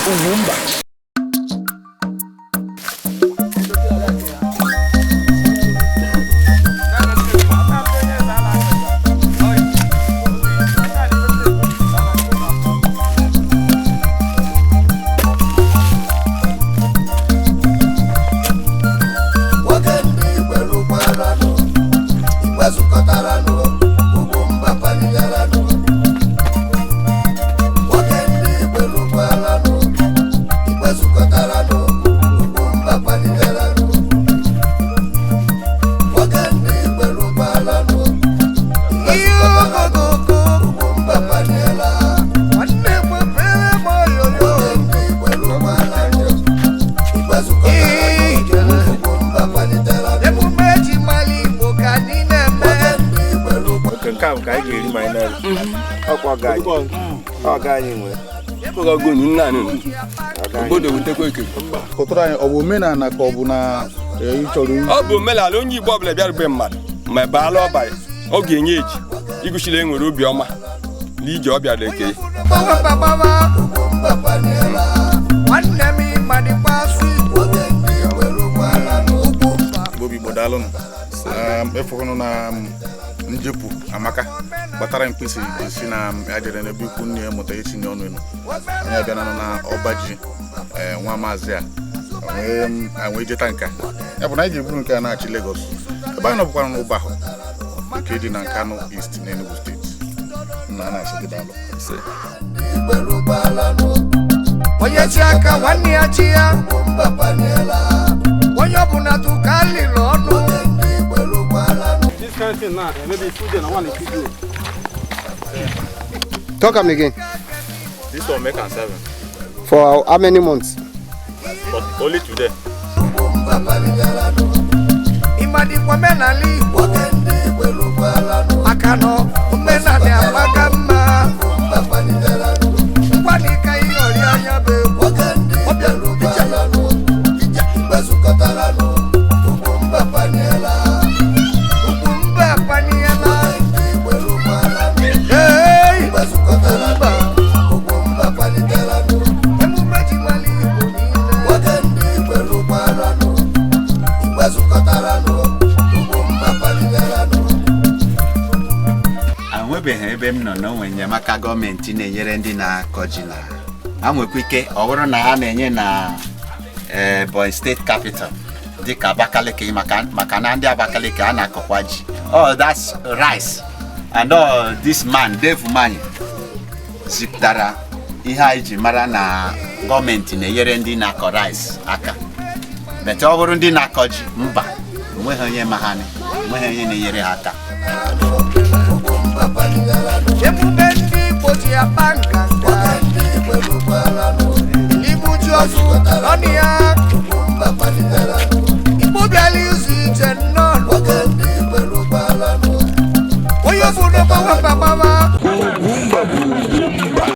Ugwumba. Nwoke ndị Igwe rụkwaranụ, Igwe zukọtaranụ, Ugwumba paligaranụ. Nwoke ndị Igwe rụkwaranụ, Igwe zukọtaranụ, Ugwumba paligaranụ. Nwoke ndị Igwe rụkwaranụ, Igwe zukọtaranụ, Ugwumba paliela. Nwanne kwepere m oyoyo. Nwoke ndị Igwe rụkwaranụ, Igwe zukọtaranụ, Ugwumba paliteranụ. Emume ji mara Igbo ka anyị na-eme. Nwoke ndị Igwe rụkwa Oke nke a bụ ka anyị ga-eri ma anyị na-eri. Ọkwa ọga anyị. Ọga anyị nwe. Obodo wetekwa eke. Kọtụrụ anyị, ọ bụ omenala ka ọ bụ na ị chọrọ Ọ bụ omenala onye Igbo ọbụla bịara be mmadụ ma baala ọba ya, ọ ga-enye eji igosila e nwere obiọma na ije ọ bịara eke ya. Gbawa gbawa. Ugwumba paliela. Nwanne m ịmadịkwa asụ Igbo. Nwoke ndị Igwe rụkwaranụ, Ugwumba. Igbo bụ Igbo, daalụnụ. Ịfụhụnụ na njepụ amaka kpatara mkpịsị ji si na ya jere n'ebe ikwu nne ya mụta itinye ọnụ enu. Anyị abịananụ na ọba ji nwa maazị a wee jeta nka ya bụ na anyị ga-eburu nke a na-achị Lagos. Ebe anyị nọbụkwara n'ụba ahụ nke dị na Nkanu East n'Enugu Steeti. Nna, a na-asị gị daalụ. Igwe rụkwaranụ, Onye chi aka nwanne ya chi ya. Ugwumba paliela. Onye ọbụla tụka lịrị ọnụ. Nwoke ndị Igwe rụkwaranụ. This kind of thing now, maybe food and one is good. Talk am again. This one make am seven. For how many months? But only today. Ugwumba paligaranụ. Ịmadịkwa omenala Igbo. Nwoke ndị Igwe rụkwaranụ, Maka na omenala amaka mma. Ugwumba paligaranụ. Ngwanika ihe ori anya bụ egwu. Nwoke ndị Igwe rụkwaranụ, Igwe zukọtaranụ, Ugwumba paliela. Ugwumba apaniela. Nwoke ndị Igwe rụkwaranụ, Hey! Igwe zukọtaranụ, Ugwumba paliteranụ. Emume ji mara Igbo niile. Nwoke ndị Igwe rụkwaranụ, Igwe zukọtaranụ, Ugwumba paliteranụ. Anwebeghị ebe m nọ n'onwe enyemaka gọọmenti na-enyere ndị na-akọ ji na ha nwekwa ike. Ọ bụrụ na ha na-enye na Ebonyi State capital dịka Abakaliki, maka na ndị Abakaliki a na-akọkwa ji. Oh, that's rice. And all this man Dave Umahi zipụtara ihe anyị ji mara na gọọmenti na-enyere ndị na-akọ rice aka. But ọ bụrụ ndị na-akọ ji, mba, onweghị onye ma ha, onweghị onye na-enyere ha aka. Ugwumba paligaranụ. Emume ndị Igbo ji akpa nganga.